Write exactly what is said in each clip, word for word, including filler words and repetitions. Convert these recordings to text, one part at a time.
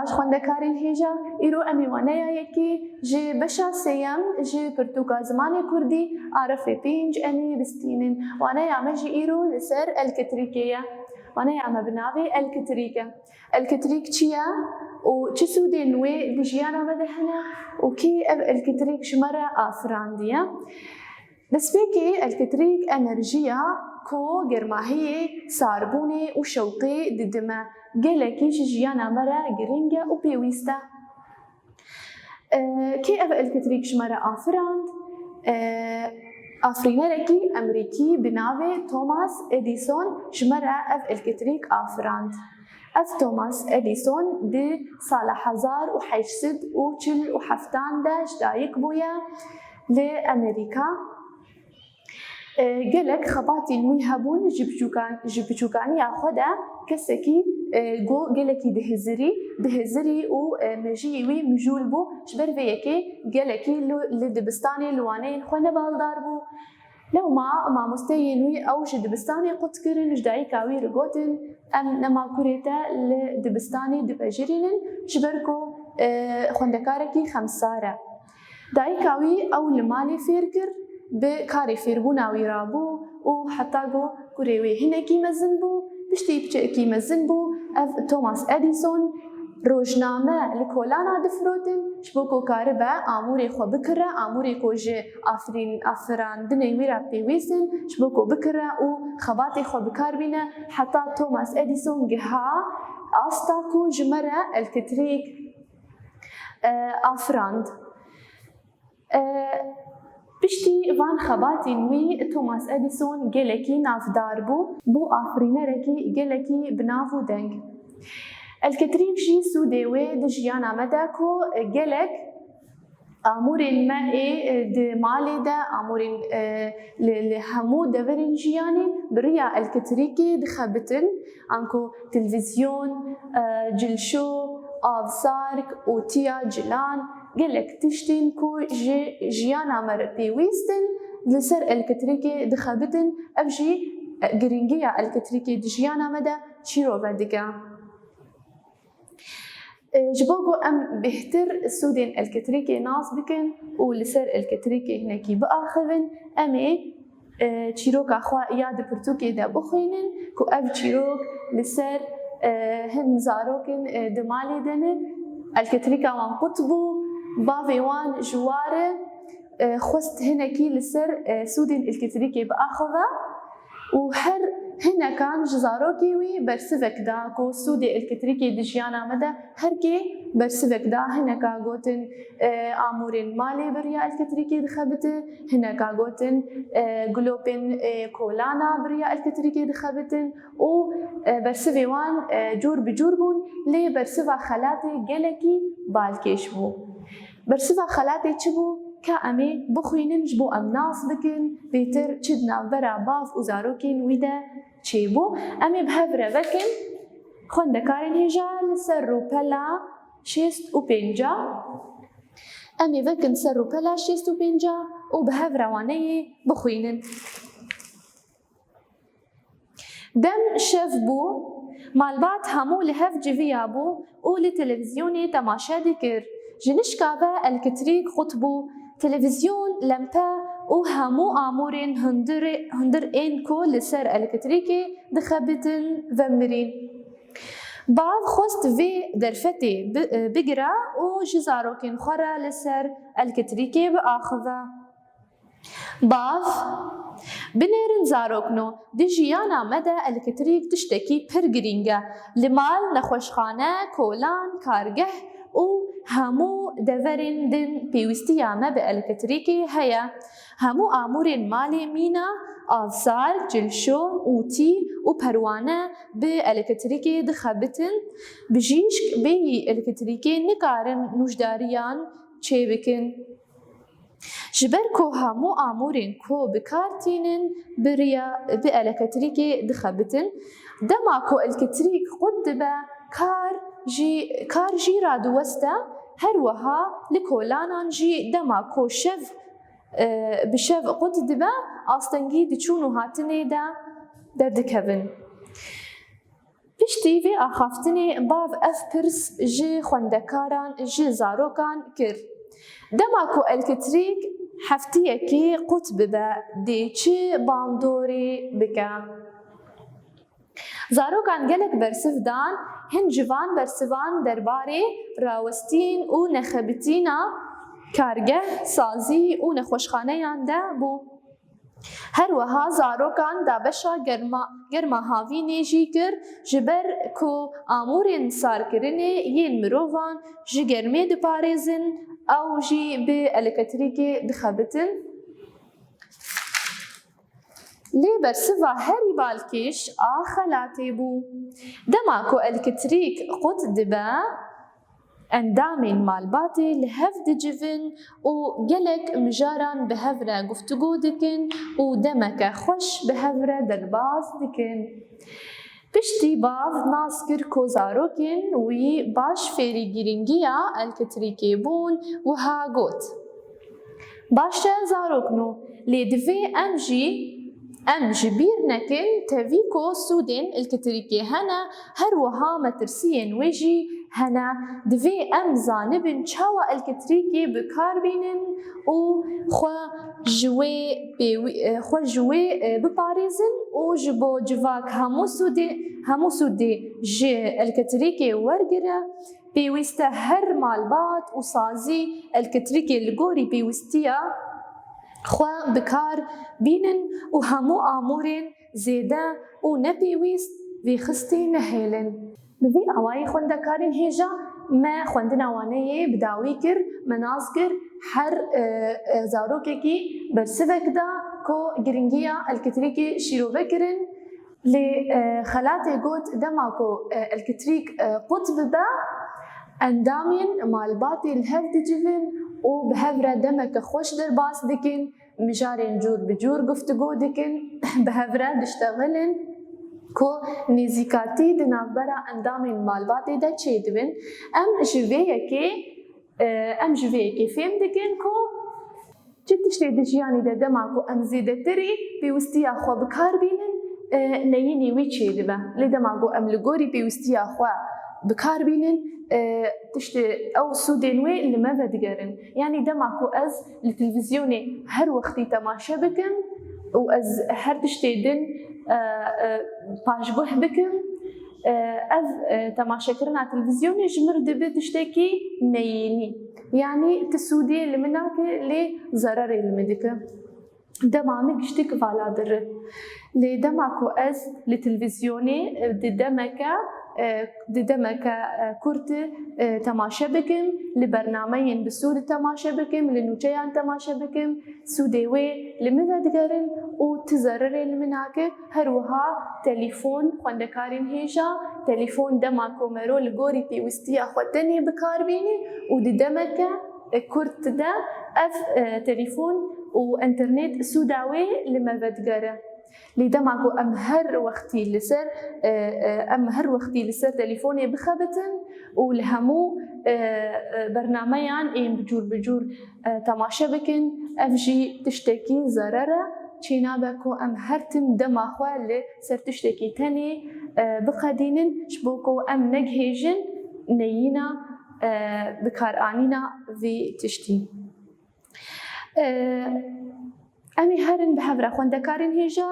Baş xwendekarên hêja, îro em ê waneya yekê ji beşa sêyem ji pirtûka zimanê kurdî Arefê pênc em ê bistînin. Waneya me jî îro li ser elkitrîkê ye. Waneya me bi navê Elkitrîk e. Elkitrîk çi ye û çi sûdên wê di jiyana me de hene û kê ev elkitrîk ji me re afirandiye? Destpêkê, elkitrîk enerjiya ku germahiyê, sarbûnê û şewqê didime, gelekî ji jiyana me re giring e û pêwîst e. E, kê ev elkitrîk ji me re afirand? E, afirînerekî Emerîkî bi navê Thomas Edison ji me re ev elkitrîk afirand. Ev Thomas Edison di sala hezar û heşt sed û çil û heftan de ji dayik bûye li Amerîka. E, gelek xebatên wî hebûn, ji biçûkan-, ji biçûkaniya xwe de kesekî, e, go gelekî dihizirî, dihizirî û, e, mejiyê wî mijûl bû. Ji ber vê yekê gelekî li, li dibistanê li waneyên xwe ne baldar bû. Lewma mamosteyên wî ew ji dibistanê qut kirin, ji dayika wî re gotin, em nema kurê te li dibistanê dipejirînin, ji ber ku, e, xwendekarekî xemsar e. Dayika wî ew li malê fêr kir, bi karê fêrbûna wî rabû û heta ku kurê wê hinekî mezin bû, piştî piçekî mezin bû, ev Thomas Edison rojname li kolana difirotin, ji bo ku karibe amûrê xwe bikire, amûrê ku ji afirîn-, afirandinê wî re pêwîst in, ji bo ku bikire û xebatê xwe bi kar bîne, heta Thomas Edison giha asta ku ji me re elektrîk, e, afirand. E, piştî van xebatên wî Thomas Edison gelekî navdar bû, bû afirînerekî gelekî bi nav û deng. Elektrîk jî sûdê wê di jiyana me de ku gelek amûrên me ê di malê de, amûrên, e, li, li hemû deverên jiyanê bi riya elektrîkê dixebitin, anku televîzyon, e, cilşo, avsark, otiya cilan, gelek tiştên ku ji jiyana me re pêwîst in, li ser elektrîkê dixebitin. Ev jî, e, girîngiya elektrîkê di jiyana me de çîrove dike. E, ji bo ku em bêhtir sûdên elektrîkê nas bikin û li ser elektrîkê hinekî biaxivin, em ê, e, çîroka xwe ya di pirtûkê de bixwînin ku ev çîrok li ser, e, hin zarok in, e, di malê de ne. Elektrîka wan qut bû, bavê wan ji wa re, e, xwest hinekî li ser, e, sûdên elektrîkê biaxive û her hinekan ji zarokê wî bersivek da ku sûdê elektrîkê di jiyana me de her kê bersivek da. Hineka gotin, e, amûrên malê bi riya elektrîkê dixebite, hineka gotin, e, gulopên, e, kolana bi riya elektrîkê dixebitin û, e, bersivê wan, e, cûr bi cûr bûn, lê bersiva xelatê gelekî balkêş bû. Bersiva xelatê çi bû? Ka em ê bixwînin, ji bo em nas bikin, bêtir çi di navbera bav û zarokên wî de çêbû. Em ê bi hev re vekin, xwendekarên hêja, li ser rûpela şêst û pênca. Em ê vekin ser rûpela şêst û pênca û bi hev re waneyê bixwînin. Dem şev bû, malbat hemû li hev civiyabû û li televîzyonê temaşe dikir. Ji nişka ve elektrîk qut bû, televîzyon, lempe û hemû amûrên hundirê-, hundir ên ku li ser elektrîkê dixebitin vemirîn. Bav xwest vê derfetê bi-, bigire û ji zarokên xwe re li ser elektrîkê biaxive. Bav, binêrin zarokno, di jiyana me de elektrîk tiştekî pir girîng e. Li mal, nexweşxane, kolan, kargeh û hemû deverên din pêwîstiya me bi elektrîkê heye. Hemû amûrên malê mîna, avsar, cilşo, ûtî û perwane bi elektrîkê dixebitin. Bijîşk bêyî elektrîkê nikarin nûjdariyan çêbikin. Ji ber ku hemû amûrên ku bi kar tînin bi riya, bi elektrîkê dixebitin, dema ku elektrîk qut dibe, kar jî, kar jî radiweste, her wiha li kolanan jî dema ku şev, e, bi şev qut dibe, astengî di çûn û hatinê de derdikevin. Piştî vê axaftinê bav ev pirs ji xwendekaran, ji zarokan kir: Dema ku elektrîk heftiyekê qut bibe, dê çi bandorê bike? Zarokan gelek bersiv dan, hin ji van bersivan derbarê rawestîn û nexebitîna kargeh, sazî û nexweşxaneyan de bû. Her wiha zarokan dabeşa germa, germa havînê jî kir, ji ber ku amûrên sarkirinê yên mirovan ji germê diparêzin, ew jî bi elektrîkê dixebitin. Lê bersiva herî balkêş a xelatê bû. Dema ku elektrîk qut dibe, endamên malbatê li hev dicivin û gelek mijaran bi hev re guftûgo dikin û demeke xweş bi hev re derbas dikin. Piştî bav nas kir ku zarokên wî baş fêrî girîngiya elektrîkê bûn, wiha got: Baş e zarokno, lê divê em jî, em ji bîr nekin tevî ku sûdên elektrîkê hene, her wiha metirsiyên wê jî hene. Divê em zanibin çawa elektrîkê bi kar bînin û xwe ji wê pêwî-, xwe ji wê, e, biparêzin û ji bo civak hemû sûdê, hemû sûdê ji elektrîkê wergire. Pêwîst e her malbat û sazî elektrîkê li gorî pêwîstiya xwe bi kar bînin û hemû amûrên zêde û nepêwîst vêxistî nehêlin. Bi vî awayî xwendekarên hêja me xwendina waneyê bi dawî kir, me nas kir her, e, e, zarokekî bersivek da ku girîngiya elektrîkê şîrove kirin. Lê, e, xelatê got, dema ku, e, elektrîk, e, qut bibe, endamên malbatê li hev dicivin û bi hev re demeke xweş derbas dikin, mijarên cûr bi cûr guftûgo dikin, bi hev re diştexilin ku nêzîkatî di navbera endamên malbatê de çêdibin. Em ji vê yekê, e, em ji vê yekê fêm dikin ku çi tiştê di jiyanî de dema ku em zêdetirî pêwîstiya xwe bi kar bînin, e, neyînî wî çêdibe. Lê dema ku em li gorî pêwîstiya xwe bi kar bînin, e, tiştê ew sûdên wê li me vedigerin. Yanî dema ku ez li televîzyonê her wextî temaşe bikim û ez her tiştê din, e, e, paşguh bikim, e, ev, e, temaşekirina televîzyonê ji min re dibe tiştekî neyînî. Yanî ti sûdê li min nake, lê zererê li min dike. Dema min giştik vala diri. Lê dema ku ez li televîzyonê, e, di demeke, e, di demeke, e, kurt, e, temaşe bikim, li bernameyên bi sûd temaşe bikim, li nûçeyan temaşe bikim, sûdê wê li min vedigerin û ti zererê li min nake. Her wiha telefon, xwendekarên hêja, telefon dema ku mero li gorî pêwîstiya xwe tenê bi kar bînî û di demeke, e, kurt de ev, e, telefon û înternet sûda wê li me vedigere. Lê dema ku em her wextî li ser, e, e, em her wextî li ser telefonê bixebitin û li hemû, e, e, bernameyan ên bi cûr bi cûr, e, temaşe bikin, ev jî tiştekî zerer e. Çênabe ku em her tim dema xwe li ser tiştekî tenê, e, biqedînin, ji bo ku em negihêjin neyîna, e, bikaranîna vî tiştî. E, em ê herin bi hev re xwendekarên hêja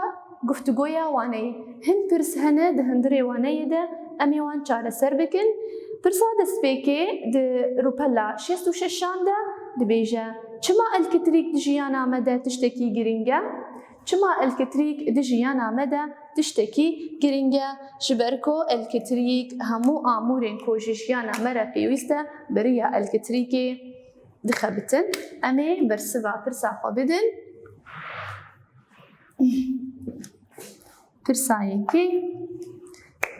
guftûgoya waneyê. Hin pirs hene di hundirê waneyê de, em ê wan çareser bikin. Pirsa destpêkê di rûpela şêst û şeşan de dibêje, çima elektrîk di jiyana me de tiştekî girîng e? Çima elektrîk di jiyana me de tiştekî girîng e? Ji ber ku elektrîk hemû amûrên ku ji jiyana me re pêwîst e, bi riya elektrîkê dixebitin. Em ê bersiva pirsa xwe bidin. Pirsa yekê,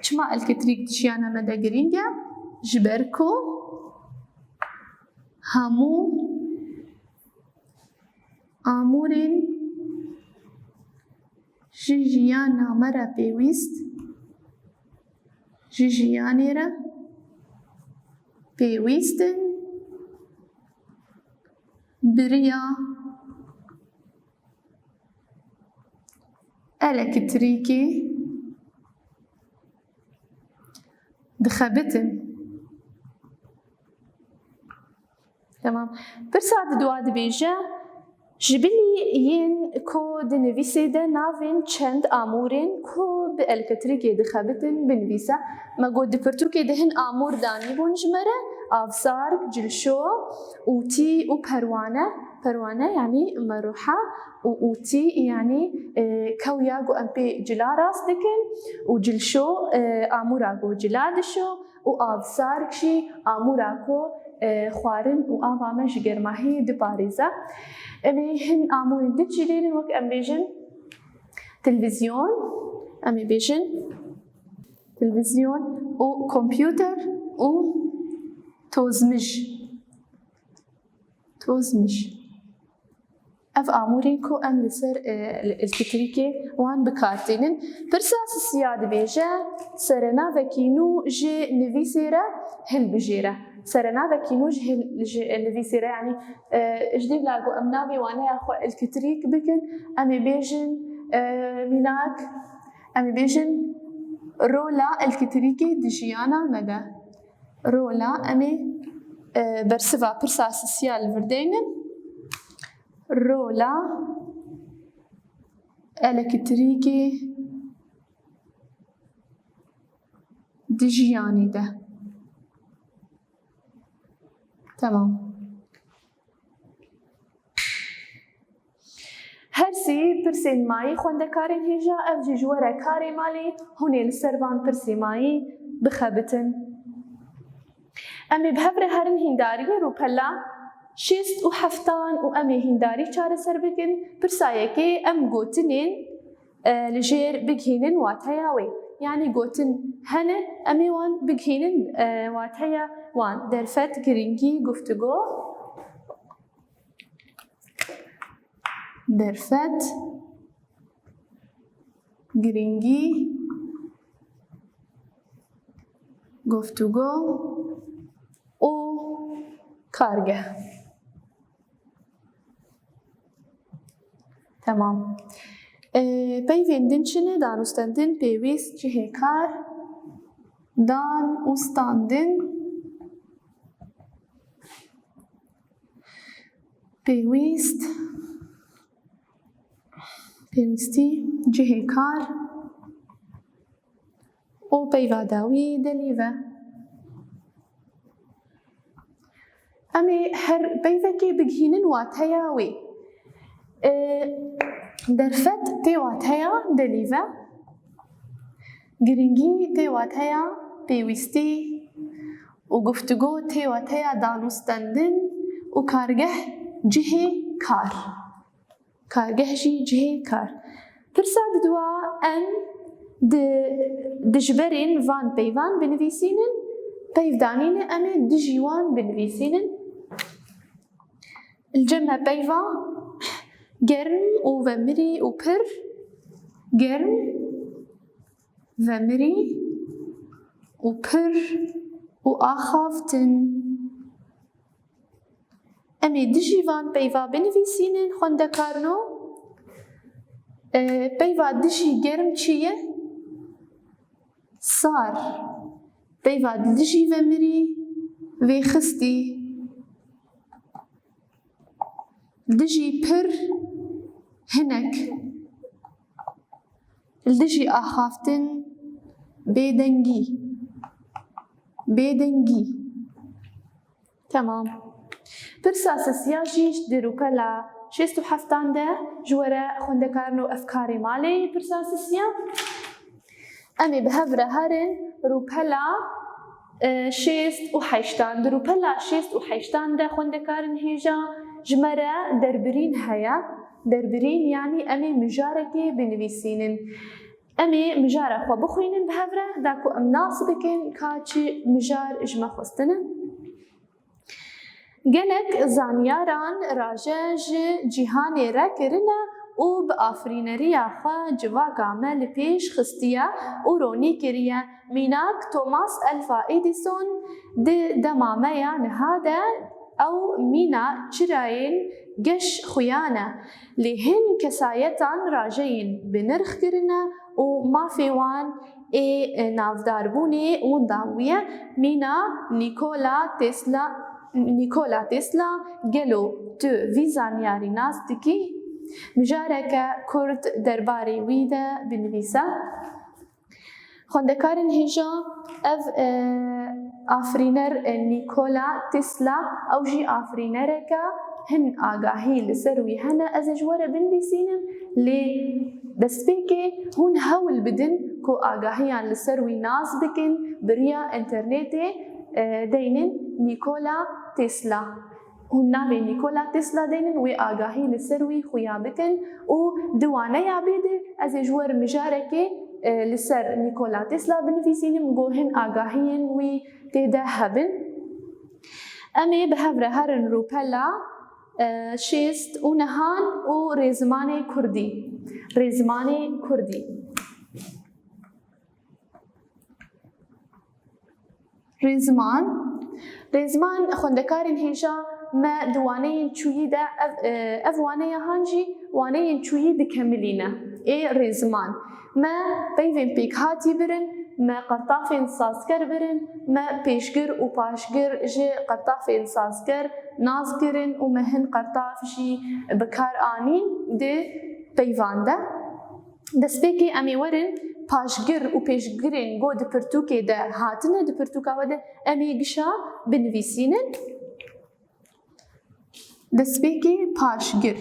çima elektrîk di jiyana me de girîng e? Ji ber ku hemû amûrên ji jiyana me re pêwîst, ji jiyanê re pêwîst in, bi riya elektrîkê Dixebitin. Tamam. Pirsa di dua dibêje, ji bilî yên ku di nivîsê de navên çend amûrên ku bi elketirîkê dixebitin binivîse. Me got di pirtûkê de hin amûr danîbûn ji me re, avsark, cilşo, ûtî û perwane. Perwane yanî meruha û ûtî yanî, e, kewya ku em pê cila rast dikin û cilşo, e, amûra ku cila dişo. û avsark jî amûra ku, e, xwarin û ava me ji germahiyê diparêze. Em ê hin amûrên din jî lênin, wek em bêjin televîzyon, em ê bêjin televîzyon û kompûter û tozmij. Tozmij. Ev amûrên ku em li ser, e, li elkitrîkê wan bi kar tînin. Pirsa sisiya dibêje, serenavekî nû ji nivîsê re hilbijêre. Serenavekî nû ji hil-, ji nivîsê re, yanî, e, ji dîvla ku em navê waneya xwe elkitrîk bikin, em ê bêjin, e, mînak, em ê bêjin rola elkitrîkê di jiyana me de. Rola, em ê, e, bersiva pirsa sisiya li vir deynin. Rola elektrîkê di jiyanî de. Temam. Her sî pirsên mayî xwendekarên hêja, ev jî ji we re karê malê, hûn ê li ser van pirsê mayî bixebitin. Em ê bi hev re herin hîndariyê rûpela şêst û heftan û em ê hîndarî çareser bikin. Pirsa yekê em gotinên, e, li jêr bigihînin wateya wê. Yanî gotin hene, em ê wan bigihînin, e, wateya wan. Derfet, girîngî, guftûgo. Derfet, girîngî, guftûgo û kargeh. Temam. Ee, peyvên din çi ne? Danûstendin, pêwîst, cihê kar, dan û standin. Pêwîst, pêwîstî, cihê kar û peyva dawî delîve. Em ê her peyvekê bigihînin wateya wê. E, derfet tê wateya delîve, girîngî tê wateya pêwîstî û guftûgo tê wateya danûstendin û kargeh cihê kar. Kargeh jî cihê kar. Pirsa diduwa em di, dijberên van peyvan binivîsînin, peyv danîne em ê dijî wan binivîsînin. Li cem me peyva germ û vemirî û pir, germ, vemirî û pir û axaftin. Em ê dijî van peyva binivîsînin, xwendekarno. E, peyva dijî germ çi ye? Sar. Peyva dijî vemirî, vêxistî. Dijî pir, hinek. Li dijî axaftin, bêdengî. Bêdengî. Temam. Pirsa sisiya jî di rûpela şêst û heftan de ji we re xwendekarno ev karê malê pirsa sisiya. Em ê bi hev re herin rûpela, e, şêst û heştan. Di rûpela şêst û heştan de xwendekarên hêja ji me re derbirîn heye. Derbirîn, yanî em ê mijarekê binivîsînin. Em ê mijara xwe bixwînin bi hev re, da ku em nas bikin ka çi mijar ji me xwestine. Gelek zanyaran raje ji cîhanê re kirine û bi afirîneriya xwe civaka me li pêş xistiye û ronî kiriye. Mînak Thomas Alva Edison di dema me ya niha de ew mîna çirayên geş xuya ne. Lê hin kesayetan rajeyên bi nirx kirine û mafê wan Ê, e, navdarbûnê winda wî ye. Mîna Nîkola Tesla. Nîkola Tesla, gelo tu vî zanyarî nas dikî? Mijareke kurt derbarê wî de binivîse. Xwendekarên hêja, ev, e, afirîner, e, Nîkola Tesla, ew jî afirînereke hin agahî li ser wî hene, ez ê ji we re binivîsînim, lê destpêkê hûn hewl bidin ku agahiyan li ser wî nas bikin, bi riya înternetê, e, deynin Nîkola Tesla. Hûn navê Nîkola Tesla deynin, wê agahî li ser wî xuya bikin û di waneya bê de ez ê ji we re mijarekê, e, li ser Nîkola Tesla binivîsînim, ku hin agahiyên wî tê de hebin. Em ê bi hev re herin rûpela, e, şêst û nehan û rêzimanê kurdî. Rêzimanê kurdî. Rêziman. Rêziman, xwendekarên hêja, me di waneyên çûyî de ev, e, ev waneya han jî waneyên çûyî dikemilîne. Ê rêziman. Me peyvên pêkhatî birin, me qertafên sazker birin, me pêşgir û paşgir ji qertafên sazker nas kirin û me hin qertaf jî bi kar anîn di peyvan de. Destpêkê em ê werin paşgir û pêşgirên ku di pirtûkê de hatine, di pirtûka we de em ê gişa binivîsînin. Destpêkê paşgir.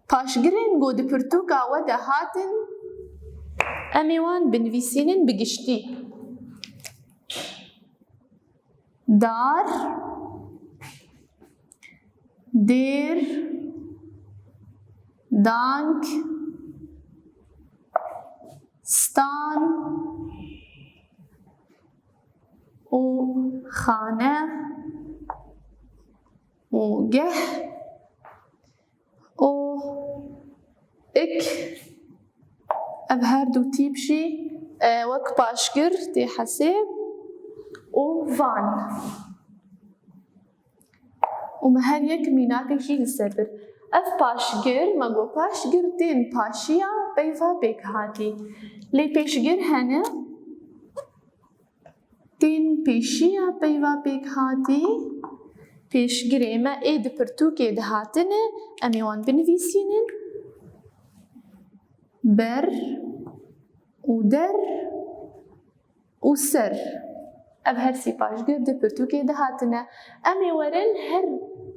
Paşgirên ku di pirtûka we de hatin, em ê wan binivîsînin bi giştî. Dar, dêr, dank, stan û xane û geh û ik. Ev her du tîp jî, e, wek paşgir tê hesê û van. Û me her yek mînakek jî li ser bir. Ev paşgir, me got paşgir tên paşiya peyva pêkhatî. Lê pêşgir hene, tên pêşiya peyva pêkhatî. Pêşgirê me ê di pirtûkê de hatine, em ê wan binivîsînin. Ber û der û ser. Ev her sî paşgir di pirtûkê de hatine. Em ê werin her,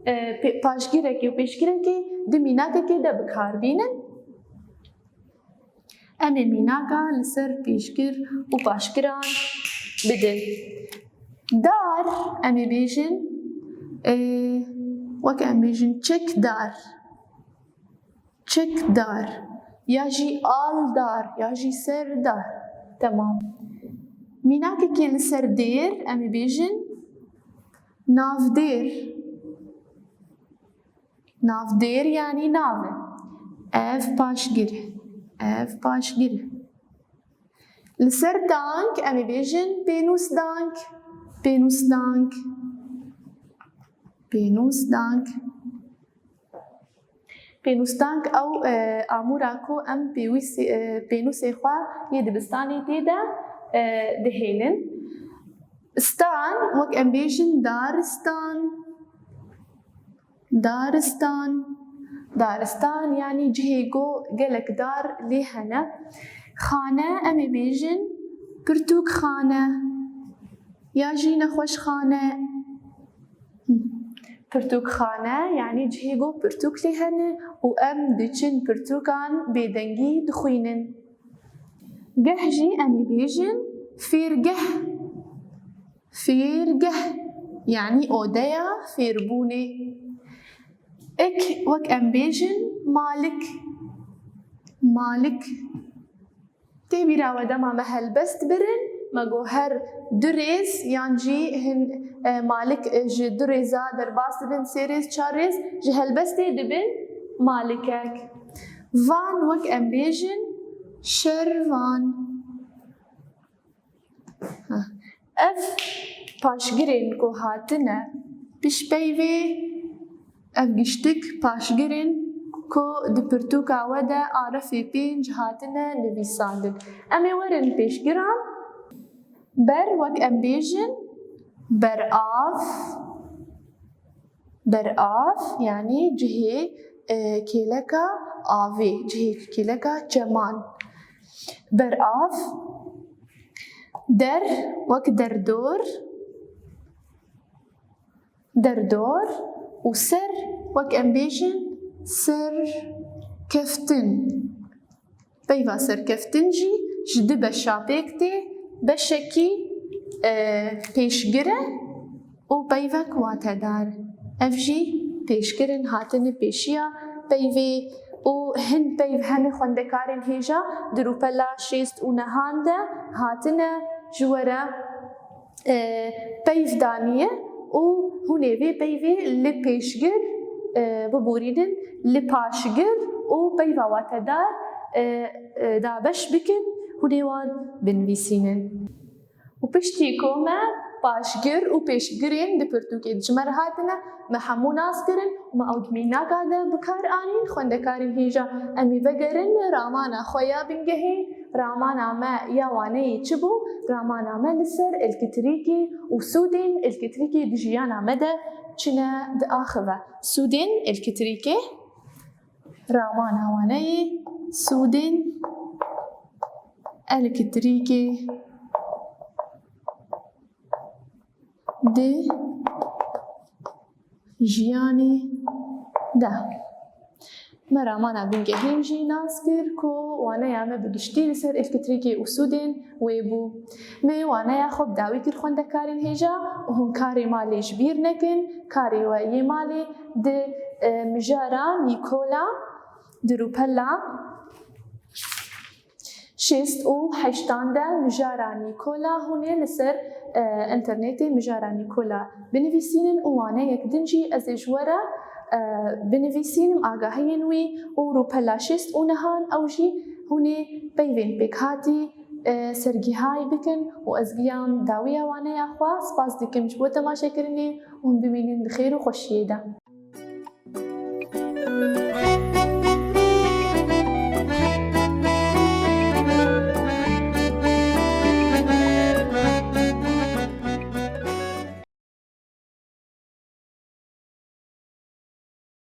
e, pê-, paşgirekê û pêşgirekê di mînakekê de bi kar bînin. Em ê mînaka li ser pêşgir û paşgiran bidin. Dar, em ê bêjin, e, wek em bêjin çekdar. Çekdar, ya jî aldar, ya jî serdar. Temam. Mînakekê li ser dêr, em ê bêjin navdêr. Navdêr yanî nav e. Ev paşgir e. Ev paşgir e. Li ser dank, em ê bêjin pênûsdank. Pênûsdank. Pênûsdank. Pênûsdank ew, e, amûra ku em pêwîsê, e, pênûsê xwe yê dibistanê tê de, e, dihêlin. Stan, wek em bêjin daristan. Daristan. Daristan, yanî cihê ku gelek dar lê hene. Xane, em ê bêjin pirtûkxane. Ya jî nexweşxane. Pirtûkxane, yanî cihê ku pirtûk lê hene û em diçin pirtûkan bêdengî dixwînin. Geh jî em ê bêjin fêrgeh. Fêrgeh, yanî odeya fêrbûnê. Ik, wek em bêjin malik. Malik. Tê bîra we dema me helbest birin, me got her du rêz yan jî hin, e, malik, e, ji du rêza derbas dibin, sê rêz, çar rêz, ji helbestê dibin malikek. Van, wek em bêjin şervan. Ha. Ev paşgirên ku hatine piştpeyvê, ev giştik paşgirên ku di pirtûka we de arifê pênc hatine nivîsandin. Em ê werin pêşgiran. Ber, wek em bêjin, berav, berav, yanî cihê, e, kêleka avê, cihê kêleka çeman. Berav, der, wek derdor, derdor û ser, wek em bêjin, serkeftin. Peyva serkeftin jî ji du beşa pêk tê, beşekî, e, pêşgir e û peyvek watedar e. Ev jî pêşgir in, hatine pêşiya peyvê û hin peyv hene xwendekarên hêja di rûpela şêst û nehan de hatine ji we re, e, peyv daniye û hûn ê vê peyvê li pêşgir, e, biborînin, li paşgir û peyva watedar, e, e, dabeş bikin, hûn ê wan binivîsînin. Û piştî ku me paşgir û pêşgirên di pirtûkê de ji me re hatine, me hemû nas kirin û me ew di mînaka de bi kar anîn. Xwendekarên hêja, em ê vegerin ramana xwe ya bingehê. Ramana me ya waneyê çi bû? Ramana me li ser elektrîkê û sûdên elektrîkê di jiyana me de çi ne diaxive. Sûdên elektrîkê, ramana waneyê, sûdên elektrîkê di jiyanê de. Me ramana bingehîn jî nas kir ku waneya me bi giştî li ser elektrîkê û sûdên wê bû. Me waneya xwe bi dawî kir xwendekarên hêja û hûn karê malê ji bîr nekin. Karê we yê malê di, e, mijara Nîkola, di rûpela şêst û heştan de mijara Nîkola, hûn ê li ser, e, înternetê mijara Nîkola binivîsînin û waneyek din jî ez ê ji we re, e, binivîsînim agahiyên wî û rûpela şêst û nehan ew jî hûn ê peyvên pêkhatî, e, sergîhay bikin û ez giyam dawiya waneya xwe. Spas dikim ji bo temaşekirinê û hûn bimînin di xêr û xweşiyê de.